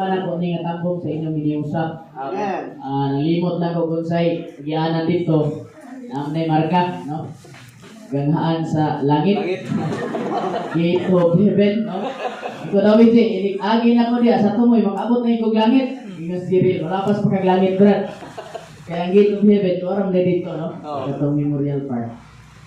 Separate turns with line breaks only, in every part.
Na ko ni nga tambong sa inyong giniusap.
Amen.
Nalimot lang ko kung sa'y gianan dito. Naam na marka, no? Ganghaan sa langit.
Langit.
Gate of heaven, no? Ikaw daw, si, inig agi na ko diya, sa tumoy, makaabot na yung langit. Ingos diril, wala pas pagkag langit, brad. Kaya ang Gate of Heaven, tuwarang na dito, no?
Oo.
Katong Memorial Park.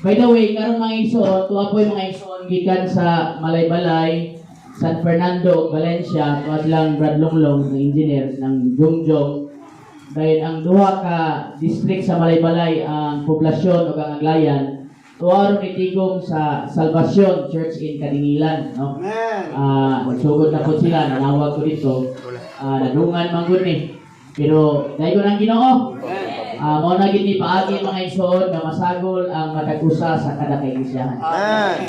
By the way, karon mga igsoon, tuwa po yung mga igsoon gikan sa Malaybalay, San Fernando, Valencia, tuwad lang Brad Longlong, ng engineer ng Jongjong. Dahil ang duha ka district sa Malaybalay ang poblasyon o ang aglayan, tuwa ron itigom sa Salvacion Church in Kadingilan, no?
Amen.
Nagsugod na po sila, nanawag ko dito. Nadungan man gud ni. Pero dahil ko ng Ginoo. Mao na gid ni paagi, mga igsoon, nga masagol ang matag usa sa kada kaiglisyahan.
Amen.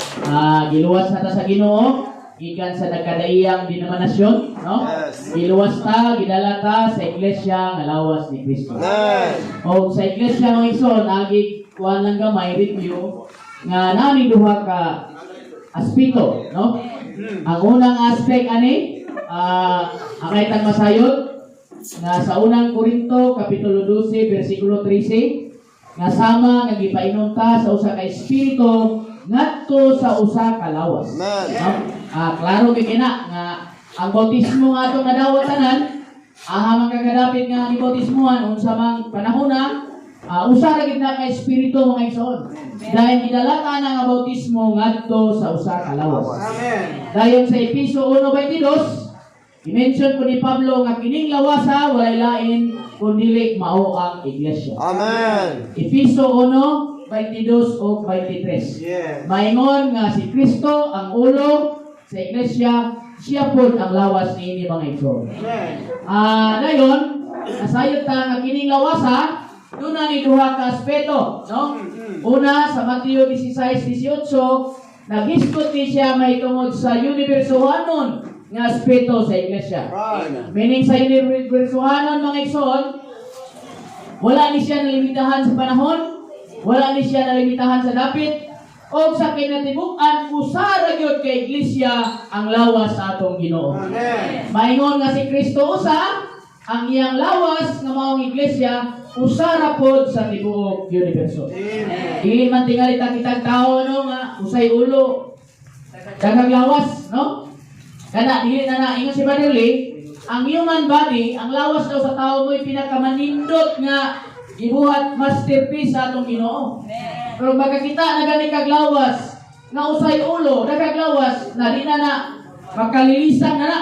Giluwas na ta sa Ginoo gikan sa nagkadaiyang denominasyon, no?
Yes.
Giluwas ta, gidala ta sa iglesia nga lawas ni Kristo.
Amen.
O sa iglesia, mga igsoon, agi kuan lang gamay review nga nani duha ka aspeto, no? Ang unang aspect ani ang tang masayod nga sa Unang Korinto kapitulo 12 bersikulo 13 nga sama nga gipainom ta sa usa ka espiritu ngadto sa usa ka lawas.
Amen.
No? Klaro gyud kina nga ang bautismo nga atong nadawat tanan, aha man kagadapit nga gibautismohan unsa mang panahon na, usa ra gid na ka espiritu, mga igsoon. Dahil gidala ta na nga bautismo ngadto sa usa ka lawas.
Amen.
Dayon sa Episo 1:22, i-mention ko ni Pablo nga kining lawasa walay lain kundi mao ang iglesia.
Amen.
Episo 1:22 o 23. Maingon nga si Kristo ang ulo sa iglesia, siya pod ang lawas niini, mga igsoon.
Amen.
Dayon, nasayod ta nga kining lawasa duna ni duha ka aspeto, no? Una, sa Mateo 16:18, naghisgot ni siya mahitungod sa universohanon nga aspeto sa iglesia. Meaning sa universohanon, mga igsoon, wala ni siya nalimitahan sa panahon, wala ni siya nalimitahan sa dapit, o sa kinatibuk-an usa ra gyud ka iglesia ang lawas sa atong Ginoo.
Amen.
Maingon nga si Kristo usa, ang iyang lawas nga maong iglesia usa ra pod sa tibuok universo.
Amen.
Dili man tingali ta kitag tao, no, nga usay ulo, daghang lawas, no? Kana dili na na ingon si Brother Lee, ang human body, ang lawas daw sa tao mo'y pinakamanindot nga gibuhat, masterpiece sa atong Ginoo. Pero magkakita na gani kag lawas nga usay ulo, daghang lawas na di na na makalilisang na na.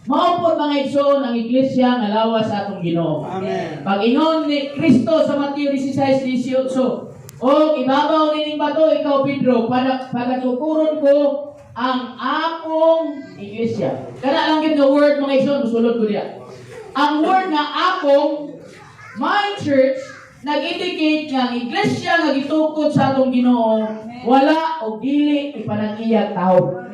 Mao pod, mga igsoon, ang iglesia nga lawas sa atong Ginoo.
Amen.
Pag-ingon ni Kristo sa Mateo 16:18, "O ibabaw nining bato, ikaw Pedro, para pagatukuron ko ang akong iglesia." Kana lang gyud nga word, mga igsoon, musulod ko diya. Ang word nga "akong", "my church", nag-indicate nga ang iglesia nga gitukod sa atong Ginoo wala o dili ipanag-iyag tao.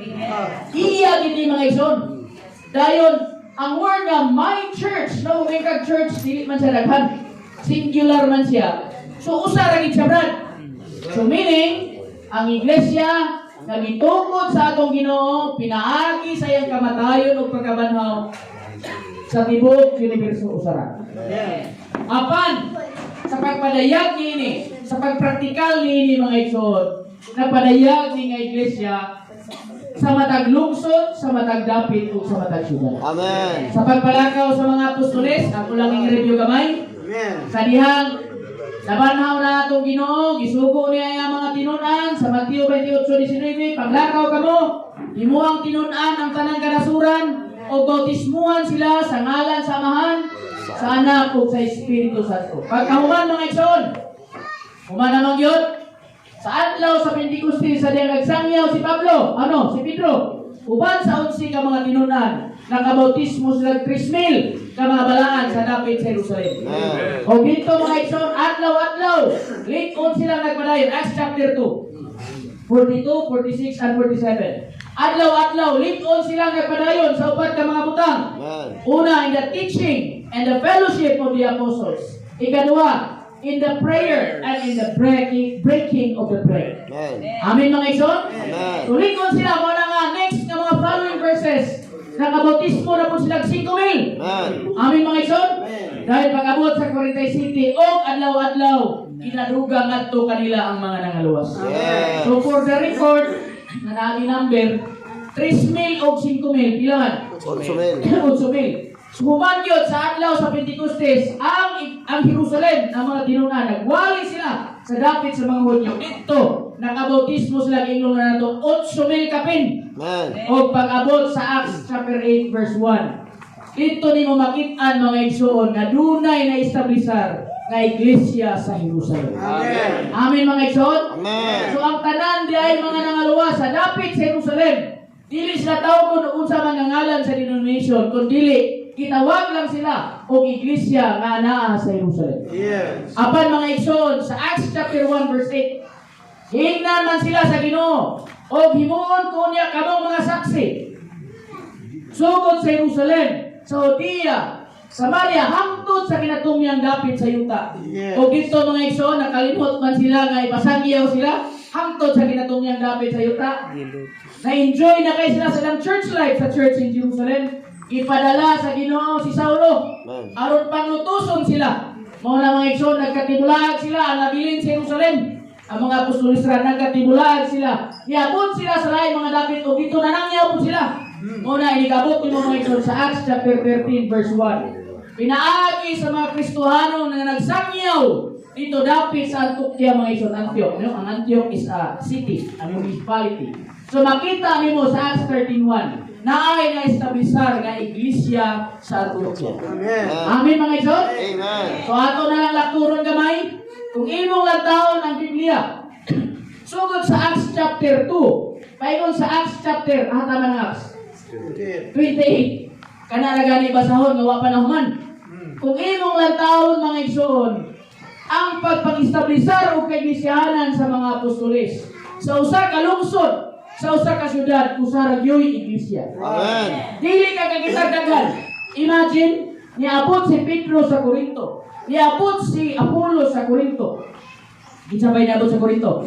Iya gid ni, mga igsoon. Dayon, ang word nga "my church", no, kung kag church, dili man siya daghan. Singular man siya. So, usa ra gid siya, brad. So, meaning, ang iglesia nga gitukod sa atong Ginoo, pinaagi sa iyang kamatayon ug pagkabanhaw, sa tibuok universo usa ra.
Amen.
Apan, sa pagpadayag niini, sa pagpraktikal niini, mga igsoon, napadayag ni nga iglesia sa matag lungsod, sa matag dapit ug sa matag syudad.
Amen.
Sa pagpalakaw sa mga apostoles, ako lang ang review gamay.
Amen.
Sa dihang nabanhaw na atong Ginoo, gisugo niya ang mga tinunan sa Mateo 28:19, "Paglakaw kamo, imuhang tinun-an ang tanang kanasuran o bautismuhan sila sa ngalan sa Amahan, sa Anak ug sa Espiritu Santo." Pagkahuman, mga igsoon, human naman yun, sa adlaw sa Pentecostes, sa diyang nagsangyaw si Pablo, ano, si Pedro, uban sa 11 ka mga tinunan, nakabautismo sila 3,000 ka mga balaan sa dapit sa Jerusalem.
Amen.
O dito, mga igsoon, adlaw-adlaw, lig-on silang nagpadayon. Acts chapter 2, 42, 46, and 47. Adlaw-adlaw, lig-on silang nagpadayon sa upat ka mga butang.
Amen.
Una, in the teaching and the fellowship of the apostles. Ikaduha, in the prayer and in the breaking of the bread.
Amen.
Amen, mga igsoon?
Amen.
Tulikon sila mo na nga next nga mga following verses. Nakabautismo na po sila 5,000.
Amen.
Amen, mga igsoon? Dahil pag-abot sa 47 o adlaw-adlaw, kinadugang ngadto kanila ang mga nangaluwas. So for the record, na naami number, 3,000 o 5,000, pila man?
8,000.
8,000. So human yun, sa adlaw sa Pentecostes, ang Jerusalem, ang mga tinun-an, nagwali sila sa dapit sa mga Hudyo. Dito, nakabautismo sila giingon na nato 8,000 kapin.
Amen.
O pag-abot sa Acts chapter 8 verse 1. Dito nimo makit-an, mga igsoon, nga dunay na establisar nga iglesia sa Jerusalem.
Amen.
Amen, mga igsoon?
Amen.
So ang tanan di ay mga nangaluwas sa dapit sa Jerusalem. Dili sila tawgon og unsa man nga ngalan sa denomination, kun dili gitawag lang sila og iglesia nga anaa sa Jerusalem. Apan, mga igsoon, sa Acts chapter 1 verse 8, hingnan man sila sa Ginoo og himuon ko niya kamong mga saksi. Sugod sa Jerusalem, sa Judea, Samaria, hangtod sa kinatumyang dapit sa yuta. O dito, mga igsoon, nakalimot man sila nga ipasangyaw sila hangtod sa kinatumyang dapit sa yuta. Na-enjoy na kay sila sa ilang church life sa church in Jerusalem. Ipadala sa Ginoo si Saulo.
Amen.
Aron panglutuson sila. Mao na, mga igsoon, nagkatibulaag sila ang nabilin sa Jerusalem. Ang mga apostoles ra nagkatibulaag sila. Niabot sila sa laing mga dapit ug dito nanangyaw pud sila. Mao na inigabot nimo, mga igsoon, sa Acts chapter 13 verse 1. Pinaagi sa mga Kristohano nga nagsangyaw dito dapit sa Antioquia, mga igsoon, Antioch. No? Ang Antioch is a city, a municipality. So makita nimo sa Acts 13:1 na ay na-establisar nga iglesia sa Antioquia.
Amen.
Amen, mga igsoon?
Amen.
So ato na lang lakturon gamay. Kung imong lantawon ang Biblia, sugod sa Acts chapter 2, paingon sa Acts chapter, tama ng Acts 28. Kana ra gani basahon nga wa pa na human. Kung imong lantawon, mga igsoon, ang pagpag-establisar og kaiglisyahanan sa mga apostoles sa usa ka lungsod, sa usa ka syudad, usa ra gyoy iglesia.
Amen.
Dili ka kakitag daghan. Imagine, niabot si Pedro sa Corinto. Niabot si Apollos sa Corinto. Kinsa ba niabot sa Corinto?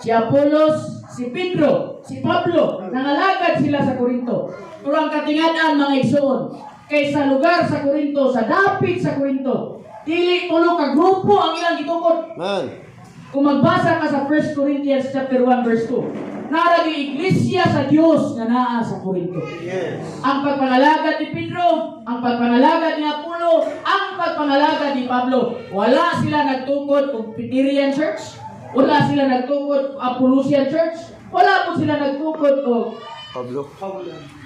Si Apollos, si Pedro, si Pablo, nangalagad sila sa Corinto. Pero ang katingad-an, mga igsoon, kay sa lugar sa Corinto, sa dapit sa Corinto, dili tulo ka grupo ang ilang gitukod.
Amen.
Kung magbasa ka sa 1 Corinthians chapter 1 verse 2, naa ra'y iglesia sa Dios nga naa sa Corinto. Ang pagpangalagad ni Pedro, ang pagpangalagad ni Apollo, ang pagpangalagad ni Pablo, wala sila nagtukod og Peterian Church, wala sila nagtukod og Apolosian Church, wala po sila nagtukod og
Pablo.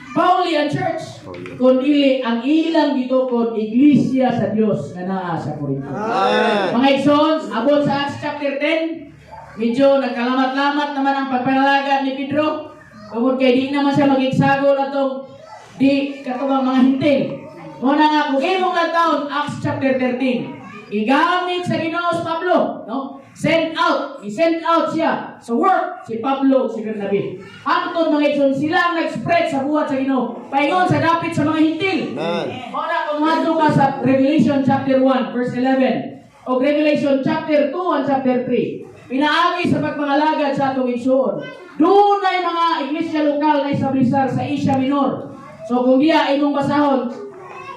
Paulian Church. Kundi ang ilang gitukod, iglesia sa Dios nga naa sa Corinto.
Amen.
Mga igsoon, abot sa Acts chapter 10, medyo nagkalamat-lamat naman ang pagpanalagad ni Pedro. Tungod kay di naman siya magigsagol atong di katong mga Hentil. Mao na nga kung imong taon Acts chapter 13, gigamit sa Ginoo si Pablo, no? Send out, i-send out siya sa work si Pablo ug si Bernabe. Hangtod, mga igsoon, sila ang nag-spread sa buhat sa Ginoo. Paingon sa dapit sa mga Hentil.
Amen.
Mao na kung madto ka sa Revelation chapter 1 verse 11 o Revelation chapter 2 and chapter 3. Pinaagi sa pagpangalagad sa atong igsoon, dunay mga iglesia lokal na establisar sa Asia Minor. So kung diya imong basahon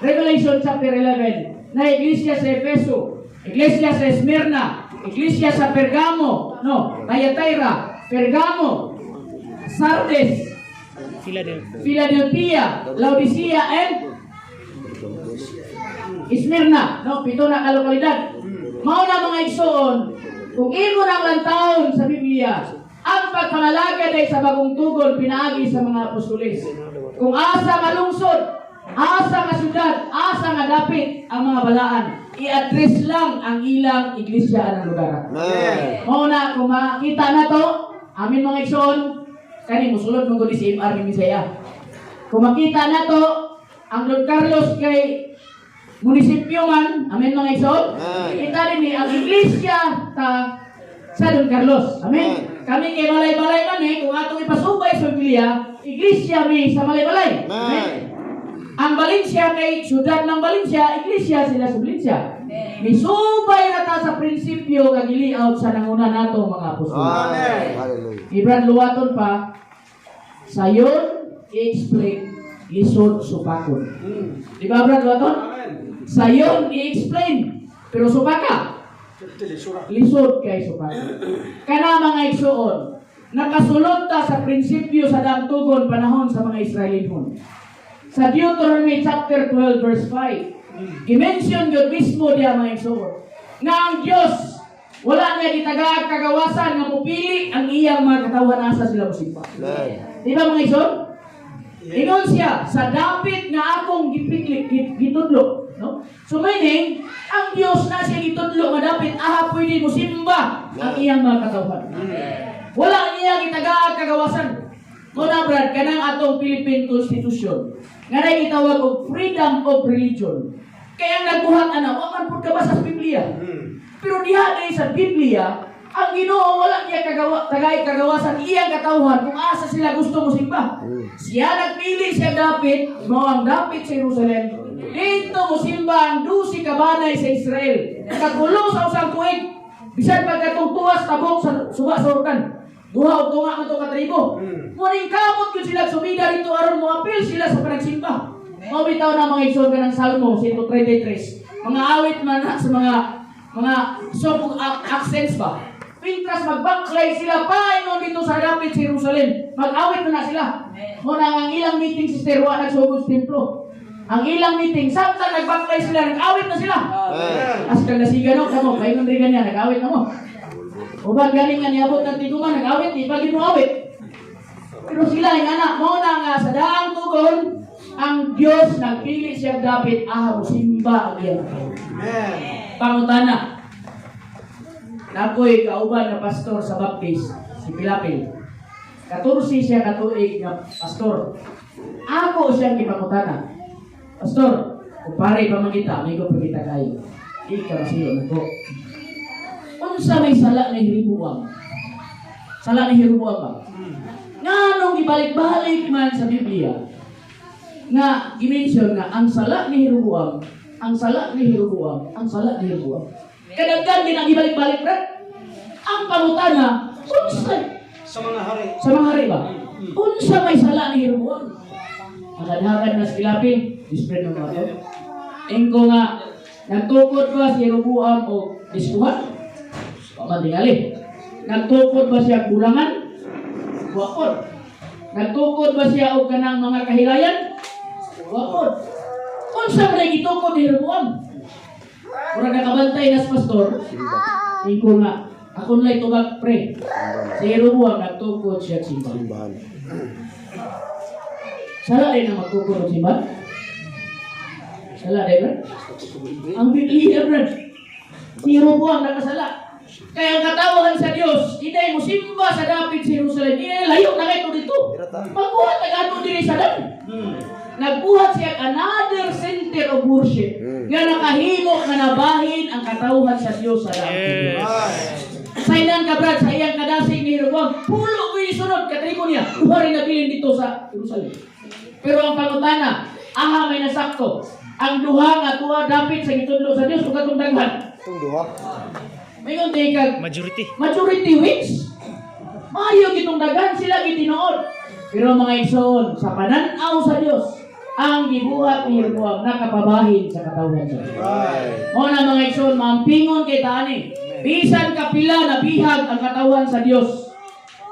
Revelation chapter 11, na iglesia sa Efeso, iglesia sa Smyrna, iglesia sa Pergamo, no, Thyatira, Pergamo, Sardes,
Philadelphia.
Philadelphia, Laodicea, and Smyrna, no, pito na ka lokalidad. Mao na, mga igsoon, kung imo nang lantawon sa Biblia, ang pagpangalagad ay sa bagong tugon pinaagi sa mga apostoles. Kung asa nga lungsod, asa nga syudad, asa nga dapit ang mga balaan, i-address lang ang ilang iglesia ang lugar.
Amen.
Mao na kung makita na to, amin, mga igsoon, kani musulod mong gud si MR ni Misaya. Kung makita na to, ang Don Carlos kay munisipyo man, amen, mga igsoon,
Amen.
kita rin ni ang iglesia ta sa Don Carlos. Amen.
Amen.
Kami kay Malaybalay man eh, kung atong ipasubay sa Biblia, iglesia mi sa Malaybalay.
Amen.
Ang Valencia kay syudad ng Valencia, iglesia sila sa Valencia. Misubay na ta sa prinsipyo nga giliaut sa nanguna nato mga apostol.
Amen. Hallelujah.
Ibran luwaton pa sayon i-explain. Lisod supakon. Di ba, Brad Waton? Sayon i-explain, pero supaka. Lisod kay supaka. Kana, mga igsuon, nakasulod ta sa prinsipyo sa Daang Tugon panahon sa mga Israelinhon. Sa Deuteronomy chapter 12 verse 5, gimension gyud mismo diya, mga igsuon, nga ang Dios wala niya gitagaag kagawasan nga mupili ang iyang mga katawhan asa sila mosimba.
Amen.
Di ba, mga igsoon? Ingon siya, sa dapit nga akong gipiklik, gitudlo. No? So meaning, ang Dios na siya gitudlo nga dapit, aha pwede mo simba ang iyang mga katawhan. Wala niya gitagaag kagawasan. Muna, Brad, kanang atong Philippine Constitution, nga na gitawag og freedom of religion. Kaya ang nagbuhat ana, wa man pud kabasa sa Biblia. Pero diha kay sa Biblia, ang Ginoo wala niya kagawa, tagay kagawasan iyang katawhan kung asa sila gusto mo simba. Siya nagpili siya dapit, mao ang dapit sa Jerusalem. Dito mo simba ang 12 ka banay sa Israel. Nakakulo sa usang tuig. Bisan pagkatong tuwas tabok sa suba sa Jordan. Duha o tunga man to ka tribo. Muning kamot yun sila sumida dito aron moapil sila sa panagsimba. Mao bitaw na, mga igsoon, kanang Salmo 133. Mga awit man na sa mga song accents ba. Pintras magbaklay sila paingon dito sa dapit sa Jerusalem. Mag-awit na na sila. Mo na ang ilang meeting, sister, wa nagsugod sa templo. Ang ilang meeting, samtang nagbaklay sila, nag-awit na sila.
Amen.
As kang nasiga no, kamo, paingon rin ganyan, nag-awit na mo. Uban galing nga niabot ng tiguma, nag-awit, di pa awit. Pero sila yung anak, mo na nga sa Daang Tugon, ang Diyos nagpili siya dapit, ah, simba ang iyang pangutana. Nakoy kauban na pastor sa Baptist, si Pilapil. 14 siya katuig nga pastor. Ako siyang gipangutana. "Pastor, kung pare pa man kita, amigo pa kita kayo. Di ka masiyo nako. Unsa may sala ni Jeroboam? Sala ni Jeroboam ba? Nganong ibalik-balik man sa Biblia nga gimension nga ang sala ni Jeroboam, ang sala ni Jeroboam, ang sala ni Jeroboam? Kadaghan din ang ibalik-balik, Brad. Ang pangutana, unsa
Sa mga hari.
Sa mga hari ba? Unsa may sala ni Jeroboam?" Makadhagan na sa Pilapil, dispread ng mga to. Ingko nga, nagtukod ba si Jeroboam o diskuhan? Wa man tingali. Nagtukod ba siya kulangan? Wa pod. Nagtukod ba siya og kanang mga kahilayan? Wa pod. Unsa man ang gitukod ni Jeroboam? Murag nakabantay na sa pastor, ingko nga, "Ako na'y tubag, pre. Si Jeroboam nagtukod siya simba."
Simbahan.
Sala rin ang magtukod og simba? Sala rin, Brad? Ang Biblia, Brad. Si Jeroboam nakasala. Kaya ang katawhan sa Dios, inay mo simba sa dapit sa Jerusalem, inay layo na kayo dito. Magbuhat ang ato diri sa Dan. Nagbuhat siya another center of worship nga nakahimo nga nabahin ang katawhan sa Dios sa dapit. Sa ilang ka, Brad, sa iyang kadasig ni Jeroboam, pulo ko isunod, katribo niya, duha rin nabilin dito sa Jerusalem. Pero ang pangutana, aha may nasakto? Ang duha nga tuwa dapit sa gitudlo sa Dios ug katong daghan?
Itong duha.
May kunti kag
Majority.
Majority wins. Maayo gitong daghan, sila gitinuod. Pero mga igsoon, sa pananaw sa Dios, ang gibuhat ni Jeroboam nakapabahin sa katawhan sa Dios. Mo na, mga igsoon, mampingon kay taani. Bisan kapila na bihag ang katawan sa Dios.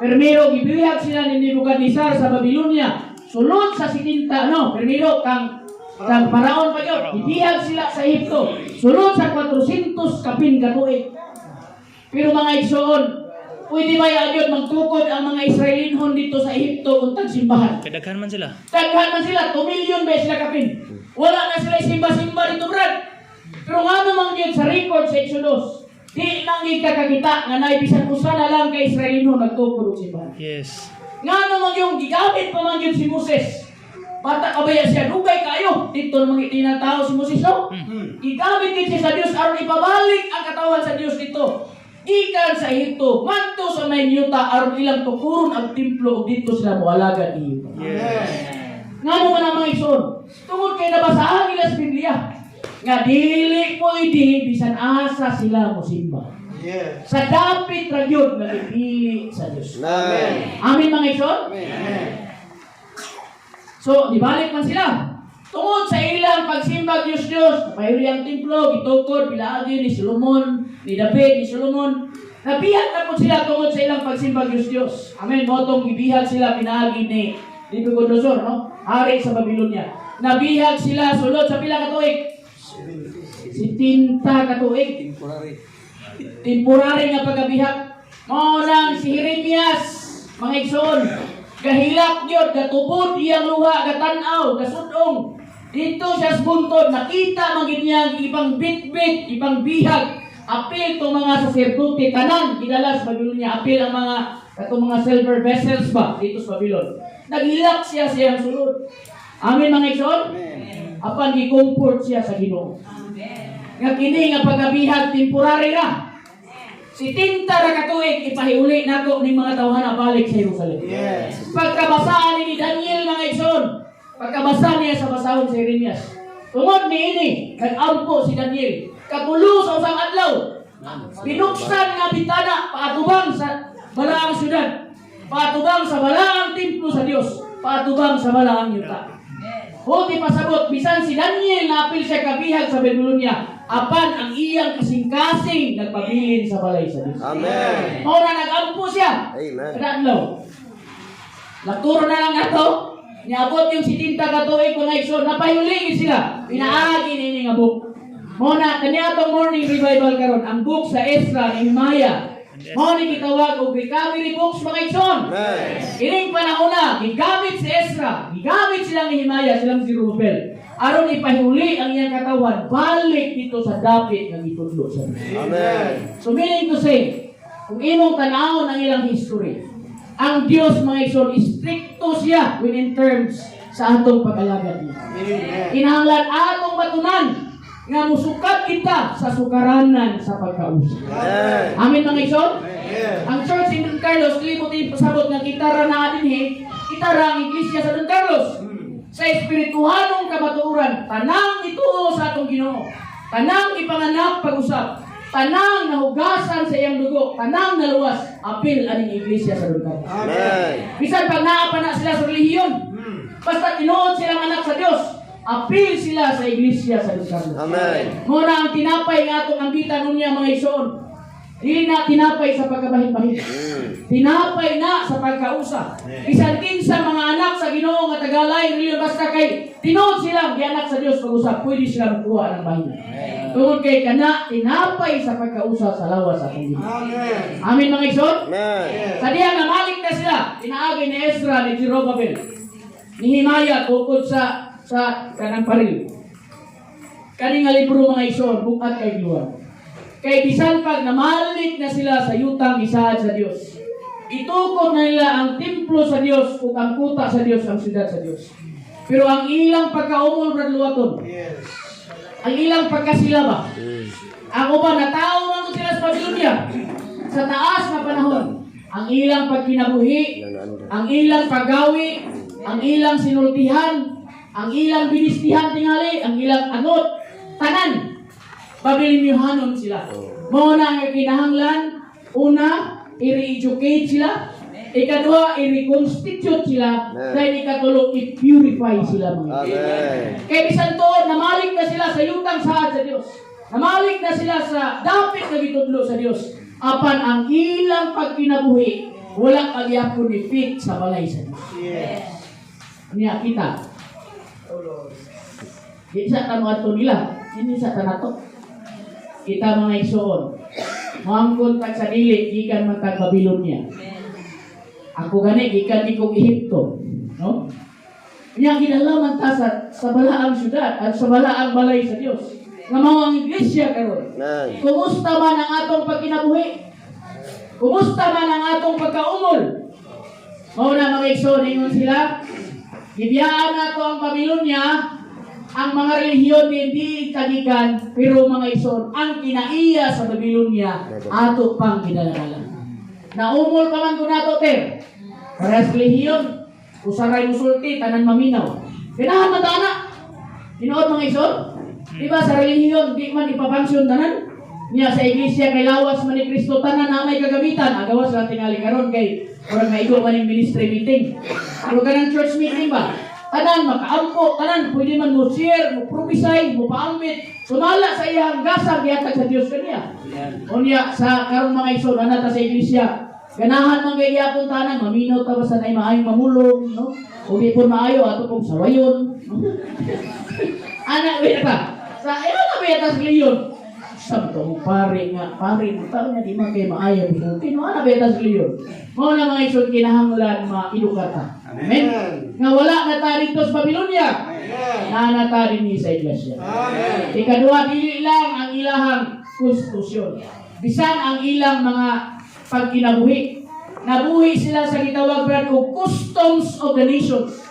Primero gibihag sila ni Nebuchadnezzar sa Babylonia. Sulod sa 70 no, primero kang Paraon pa yun. Gibihag sila sa Ehipto. Sulod sa 400 kapin ka tuig. Pero mga igsoon, pwede ba yan magtukod ang mga Israelinhon dito sa Ehipto untag simbahan?
Kadaghan man sila.
Daghan man sila, 2 million ba sila kapin? Wala na sila simba-simba dito, Brad. Pero nga naman yun sa record sa Exodus, di nang kakakita nga naibisan usa na lang kay Israelino nagtukod og simbahan. Nga naman yung gigamit pa man yun si Moses. Bata ka ba yan siya? Dugay kayo. Dito naman tinatao si Moses, no? Gigamit din siya sa Dios aron ipabalik ang katawan sa Dios dito. Gikan sa Ehipto, manto sa may yuta aron ilang tukuron ang templo ug dito sila moalagad ni Nga naman ang mga igsoon, tungod kay nabasahan nila sa Biblia, nga dili pwede bisan asa sila mosimba. Sa dapit ra gyud nga ipili sa Dios.
Amen.
Amen, mga igsoon?
Amen.
So, nibalik man sila. Tungod sa ilang pagsimbag Diyos Diyos, napahiri ang templo, gitukod, pilaagi ni Solomon, ni David, ni Solomon. Nabihag na po sila tungod sa ilang pagsimbag Diyos Diyos. Amen. Mao tong gibihag sila pinaagi ni Nebuchadnezzar, no? Hari sa Babylonia. Nabihag sila sulod sa pila ka tuig? 70 ka tuig.
Temporary.
Temporary nga pagkabihag. Mao nang si Jeremias, mga igsoon, gahilak gyud, gatubod iyang luha, gatan-aw, gasudong. Dito siya sa buntod, nakita man gyud niya ang ibang bitbit, ibang bihag. Apil tong mga saserdote tanan gidala sa Babylonia, apil ang mga katong mga silver vessels ba dito sa Babylon. Naghilak siya sa iyang sulod. Amen, mga igsoon? Apan gi-comfort siya sa Ginoo. Nga kini nga pagkabihag temporary ra. 70 ra ka tuig, ipahiuli nako ning mga tawhana balik sa Jerusalem. Pagkabasaan ni Daniel, mga igsoon, pagkabasa niya sa basahon sa Jeremias. Tungod niini, nag-ampo si Daniel. Katulo sa usang adlaw, binuksan nga bitana paatubang sa balaang syudad, paatubang sa balaang templo sa Dios, paatubang sa balaang yuta. Huti pasabot, bisan si Daniel naapil siya kabihag sa Babylonia, apan ang iyang kasing-kasing nagpabilin sa balay sa Dios.
Amen.
Mao na nag-ampo siya.
Amen.
Kada adlaw. Nakturo na lang nato. Niabot yung 70 ka tuig, kung naigsoon, napahuli gid sila. Pinaagi nini nga book. Mao na kaniadtong morning revival karon ang book sa Ezra, Nehemiah. Mao ni gitawag og recovery books, mga igsoon.
Amen.
Ining panahona, gigamit si Ezra, gigamit silang Nehemiah, silang si Zerubbabel, aron ipahuli ang iyang katawan balik dito sa dapit nga gitudlo sa Dios.
Amen.
So meaning to say, kung imong tan-awon ang ilang history, ang Dios, mga igsoon, strikto siya within terms sa atong pag-alagad niya. Kinahanglan atong matunan nga musukat kita sa sukaranan sa pagkausa.
Amen.
Amen, mga igsoon? Ang church in Don Carlos, dili mo pasabot nga kita ra na dinhi, kita ra ang iglesia sa Don Carlos. Sa espirituhanong kamatuoran, tanang ituo sa atong Ginoo. Tanang ipanganak pag-usab, tanang nahugasan sa iyang dugo, tanang naluwas, apil aning iglesia sa Don Carlos.
Amen.
Bisan pag naa pa na sila sa relihiyon, basta tinuod silang anak sa Dios, apil sila sa iglesia sa Don Carlos.
Amen.
Mao na ang tinapay nga atong ambitan unya, mga igsoon. Dili na tinapay sa pagkabahin-bahin. Tinapay na sa pagkausa. Bisan kinsa mga anak sa Ginoo nga tagalay relihiyon, basta kay tinuod silang gianak sa Dios pag-usab, pwede sila mukuha ng bahin. Tungod kay kana tinapay sa pagkausa sa lawas sa atong Ginoo.
Amen.
Amen, mga igsoon.
Amen.
Sa diha nga malik na sila, pinaagi ni Ezra, ni Zerubbabel, ni Nehemiah tukod sa kanang paril. Kani nga libro, mga igsoon, bukat kay luwan. Kay bisan pag namalik na sila sa yutang isaad sa Dios, itukod na nila ang templo sa Dios ug ang kuta sa Dios, ang syudad sa Dios. Pero ang ilang pagkaumol, Brad Luwaton, ang ilang pagkasilaba, ang uban natao man gud sila sa Babylonia sa taas na panahon. Ang ilang pagkinabuhi, ang ilang paggawi, ang ilang sinultihan, ang ilang binistihan tingali, ang ilang anot, tanan. Babilonyohanon sila. Mao na nga kinahanglan, una, i-re-educate sila. Ikadua, i-reconstitute sila.
Amen.
Dahil ikatulo, i-purify sila, mga
Amen.
kay bisan tuod, namalik na sila sa yutang saad sa Dios. Namalik na sila sa dapit na gitudlo sa Dios. Apan ang ilang pagkinabuhi, wala pagyapon ni fit sa balay sa Dios. Niya kita.
Oh Lord.
Di sa tanuan nila, hindi sa tanato. Kita, mga igsoon, moangkon tag sa dili, gikan man tag Babylonia. Ako gani gikan ni kong Ehipto, no? Nya gidala man ta sa balaang syudad at sa balaang balay sa Dios. Nga mao ang iglesia karon.
Amen.
Kumusta man ang atong pagkinabuhi? Kumusta man ang atong pagkaumol? Mao na, mga igsoon, ingon sila, gibiyaan nato ang Babylonia, ang mga relihiyon hindi kagikan, pero mga igsoon, ang kinaiya sa Babylonia, ato pang gidala. Naumol pa man ko nato, ter. Parehas relihiyon, usaray musulti, tanan maminaw. Kinahan man ta ana. Tinuod, mga igsoon? Di ba sa relihiyon, di man ipapansyon tanan? Niya sa iglesia kay lawas man ni Kristo, tanan na may kagamitan. Agawas lang tingali karon kay murag maigo man yung ministry meeting. Pero kanang church meeting ba? Tanan makaampo, tanan pwede man mo share, mo prophesy, mo paambit. Sumala sa iyang gasang gihatag sa Dios kaniya. Unya sa karong, mga igsoon, ana ta sa iglesia. Ganahan man kay gyapon tanan maminaw ta basta nay maayong mamulong, no? Ug di pud maayo ato pong sawayon, no? Ana wait pa. Sa ayo na ba tas leon? Sa to mo pare nga pare mo tao nga di man kay maayo mo. Kino ana ba tas leon? Mao na, mga igsoon, kinahanglan maedukar ta. Amen. Nga wala na ta dito sa Babylonia. Naa na ta dinhi sa iglesia.
Amen.
Ikaduha, dili lang ang ilahang konstitusyon. Bisan ang ilang mga pagkinabuhi. Nabuhi sila sa gitawag, brad, og customs of the nations.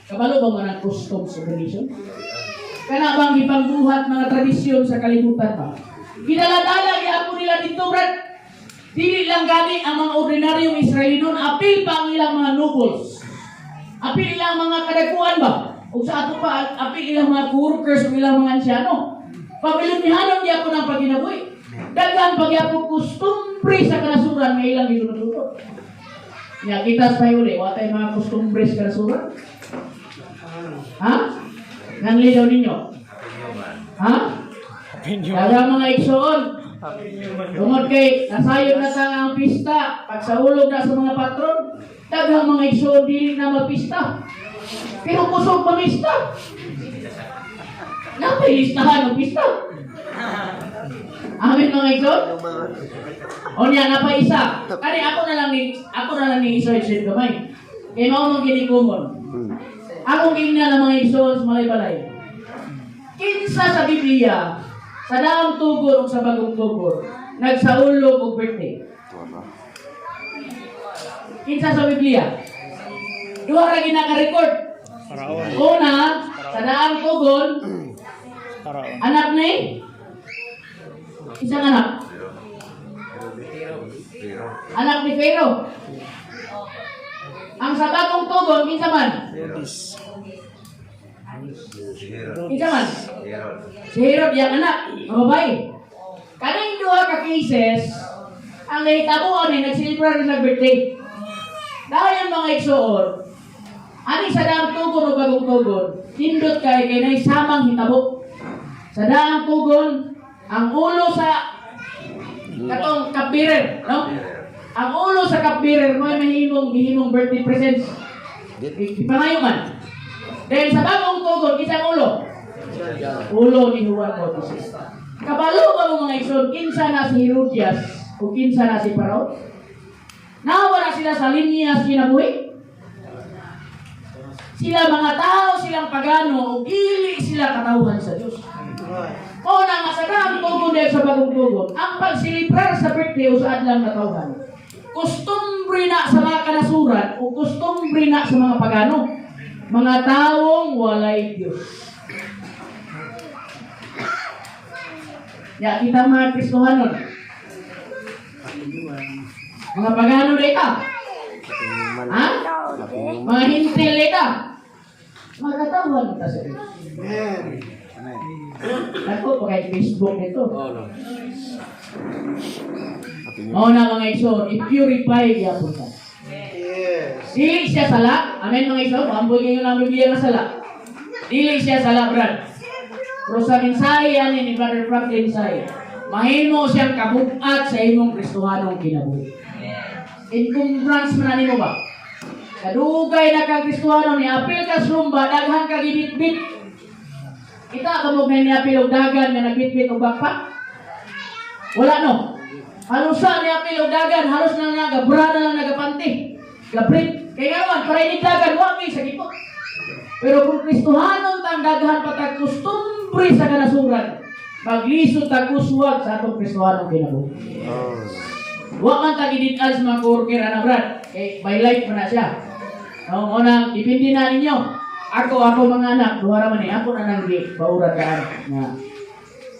Kabalo ba man ang customs of the nation? Kana bang gipangbuhat mga tradisyon sa kalibutan ba? Gidala-dala gyapon nila dito, brad. Dili lang gani ang mga ordinaryong Israelinon, apil pa ang ilang mga nobles. Apil ilang mga kadakuan ba? O sa ato pa, apil ilang mga workers o ilang mga ansyano. Babilonihanon gyapon ang pagkinabuhi. Daghan pagyapon kustumbre sa kanasuran nga ilang gisunod-sunod. Nya kita sa uli, wa tay mga kustumbre sa kanasuran? Ha? Nangli daw ninyo? Ha? Daghang, mga igsoon. Tungod kay nasayod na ta ang pista, pagsaulog na sa mga patron, daghang mga igsoon dili na magpista. Pero kusog mamista. Napay listahan ng pista. Amen, mga igsoon? O niya, napa isa. Kani ako na lang ni isa isip gamay. Kay mao man gini common. Akong gingnan ng mga igsoon sa Malaybalay. Kinsa sa Biblia, sa daang tugon o sa bagong tugon, nagsaulog og birthday? Kinsa sa Biblia? Duha ra ginaka-record.
Paraon.
Una, sa daang tugon,
Paraon.
Anak ni? Isang anak. Anak ni Pharaoh. Ang sa bagong tugon, kinsa man?
Herodes.
Kinsa man? Si Herod yang anak, mababae. Kaning duha ka cases, ang nahitabuan ni nag-celebrate sila birthday. Dahil mga igsoon, ani sa daang tugon o bagong tugon, nindot kay kay nay samang hitabo. Sa daang tugon, ang ulo sa katong cupbearer, no? Ang ulo sa cupbearer mo ay mahimong gihimong birthday presents. Ipangayo man. Dahil sa bagong tugon, isang ulo. Ulo ni Juan Bautista. Kabalo ba mo, mga igsoon, kinsa na si Herodias o kinsa na si Parao? Nawala sila sa linya kinabuhi. Sila mga tao, silang pagano, o dili sila katauhan sa Diyos. O na nga sa daang tugon dahil sa bagong tugon, ang pagsilibrar sa birthday o sa adlang katauhan, kostumbre na sa mga kanasuran o kostumbre na sa mga pagano, mga taong walay Diyos. Ya, kita mga Kristohanon, mga pagano na ita. Ha? Mga Hentil na ita. Mga katauhan kita sa Diyos.
Amen.
Ako, pa kay Facebook nito. Mao na, mga igsoon, i-purify gyapon ta.
Yes.
Dili siya sala. Amen, mga igsoon, amboy kayo ng Biblia nga sala. Dili siya sala, brad. Pero sa mensahe ani ni Brother Franklin Say, mahimo siyang kabugat sa imong Kristohanong kinabuhi. Encumbrance man nimo ba? Kadugay na kang Kristohano ni apil ka sa rumba, daghan ka gibitbit. Kita ka mo ni apil og dagan nga nagbitbit og backpack? Wala, no. Halos sa ni apil og dagan, halos na nagabra na lang nagapanti. Gabrit. Kay nga naman, para ini dagan, wa may sa gipot. Pero kung Kristohanon tang daghan pa tag kustumbre sa kanasuran, maglisod tag uswag sa atong Kristohanong kinabuhi. Wa man ta gidid-an sa mga coworker ana, brad. Kay by life man na siya. No, mo nang depende na ninyo. Ako mga anak, duha ra man ni ako na nang gi baura kaan nga.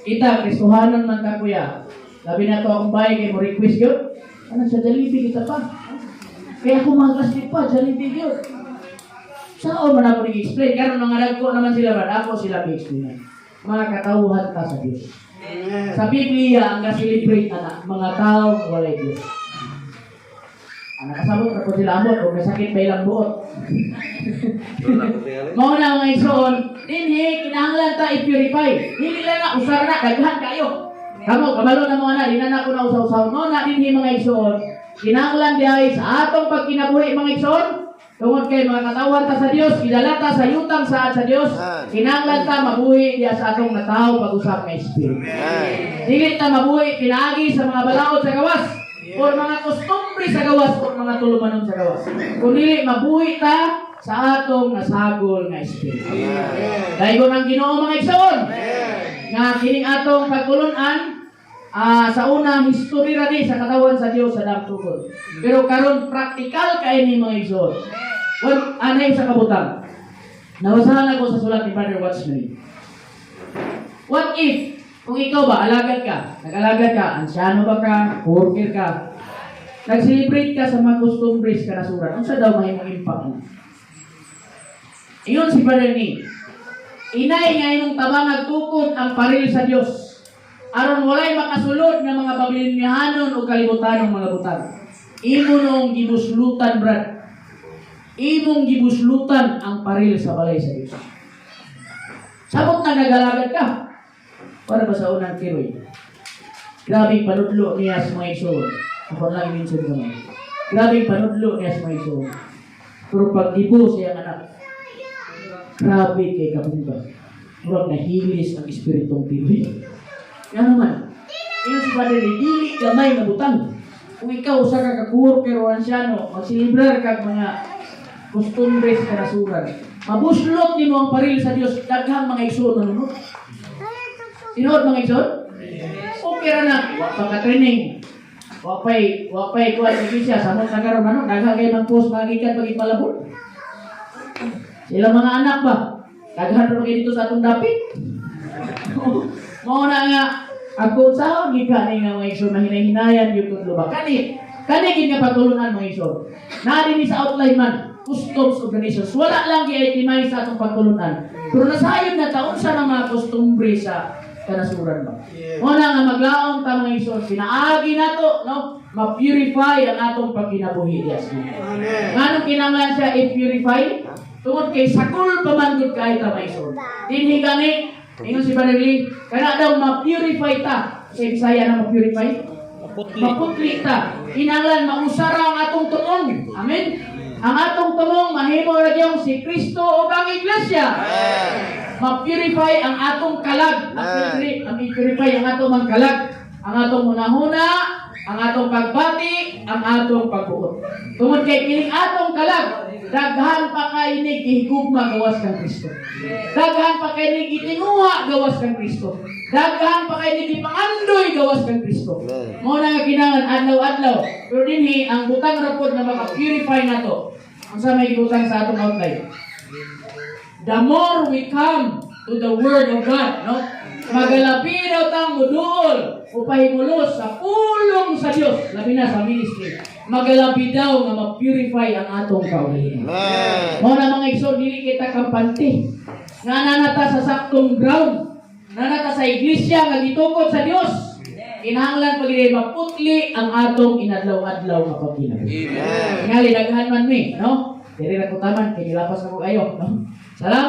Kita Kristohanon man ta, kuya. Labi na to akong bahay kay mo request gyud. Ano sa Jollibee kita pa? Kaya ako mga classmate pa, Jollibee gyud. Saan man ako nag-explain? Karon mga dagko naman sila, brad. Ako sila gi-explain. Mga katauhan ta sa Diyos.
Amen.
Sa Biblia, ang ga-celebrate ana, mga tao walay Diyos. Ah, nakasabot na po sila amot o may sakit pa ilang buot. Mao na, mga igsoon, dinhi kinahanglan ta i-purify. Dili lang na usar na daghan kayo. Kamo kabalo na mo ana, di na nako na usaw-usaw. Mao na dinhi, mga igsoon, kinahanglan diay sa atong pagkinabuhi, mga igsoon, tungod kay mga katawan ta sa Dios, gidala ta sa yutang saad sa Dios, kinahanglan ta mabuhi diya sa atong natawo pag-usab nga espiritu.
Amen.
Dili ta mabuhi pinaagi sa mga balaod sa gawas or mga kostumbre sa gawas or mga tulumanon sa gawas. Kung dili mabuhi ta sa atong nasagol nga espiritu. Daygon ang Ginoo, mga igsoon. Nga kining atong pagtulunan, sa una history ra ni sa katawan sa Dios sa damtukod. Pero karon praktikal kay ni, mga igsoon. Well, anay sa kabutang. Nabasahan ako sa sulat ni Brother Watchman. What if, kung ikaw ba, alagad ka, nag-alagad ka, ansyano ba ka, worker ka, nag-celebrate ka sa mga costumbres kanasuran, unsa daw mahimong impact mo? Ingon si Brother ni, inay nga imong tabangag tukod ang paril sa Dios aron walay makasulod nga mga Babiloniahanon o kalibutanong mga butang. Imo noong gibuslutan, Brad. Imong gibuslutan ang paril sa balay sa Dios. Sabot na nagalagad ka. Para ba sa unang tiroy? Grabe panudlo niya sa mga igsoon. Ako lang i-mention ko. Grabe panudlo niya sa mga igsoon. Pero pag gibo sa iyang anak, grabe kay kabungga. Murag nahilis ang espiritong tiroy. Nga naman, ingon si Father, dili gamay nga butang. Kung ikaw usa ka ka-worker o ansyano, magsilibrar kag mga kostumbres kanasuran. Mabuslot nimo ang paril sa Dios, daghang mga igsoon manunod. Tinuod, mga igsoon? Okay ra na, wa pa ka training. Wa pay kuan sa iglesia, samot na karon ano, daghang kay mag-post mga gikan pag ipalabot. Sila mga anak ba? Daghan ra kay dito sa atong dapit. Mao na nga ako sa gikan ni nga mga igsoon na hinay-hinayan yung tudlo ba. Kani gid nga pagtulunan, mga igsoon. Naa dinhi sa outline man customs of the nations. Wala lang gi-itemize sa atong pagtulunan. Pero nasayod na taon sa mga kostumbre sa kanasuran ba. Mao na nga maglaom ta, mga igsoon, pinaagi nato, no, ma-purify ang atong pagkinabuhi diya sa Ginoo.
Amen.
Nganong kinahanglan siya i-purify? Tungod kay sakol pa man gud kay ta, mga igsoon. Dinhi gani, ingon si Brother Lee, kana daw ma-purify ta. Sa Bisaya na ma-purify?
Maputli.
Maputli ta. Kinahanglan mausara ang atong tumong. Amen. Ang atong tumong mahimo ra gyud si Kristo ug ang iglesia. Ma-purify ang atong kalag.
Amen.
Ang i-purify ang atong mga kalag. Ang atong hunahuna, ang atong pagbati, ang atong pagbuot. Tungod kay kining atong kalag, daghan pa kay ni gihigugma gawas kang Kristo. Daghan pa kay ni gitinguha gawas kang Kristo. Daghan pa kay ni gipangandoy gawas kang Kristo.
Amen.
Mao na nga kinahanglan adlaw-adlaw. Pero dinhi ang butang ra pod na maka-purify nato. Unsa may butang sa atong outline? The more we come to the Word of God, no? Magalabi daw tang muduol o pahimulos sa pulong sa Dios, labi na sa ministry. Magalabi daw nga ma-purify ang atong kaugalingon.
Amen.
Mao na, mga igsoon, dili kita kampante. Nga nanata sa saktong ground. Nanata sa iglesia nga gitukod sa Dios. Kinahanglan pag maputli ang atong inadlaw-adlaw nga pagkinabuhi.
Amen.
Ngali daghan man mi, no? Diri ra ko taman kay gilapas na ko kayo, no? Salamat.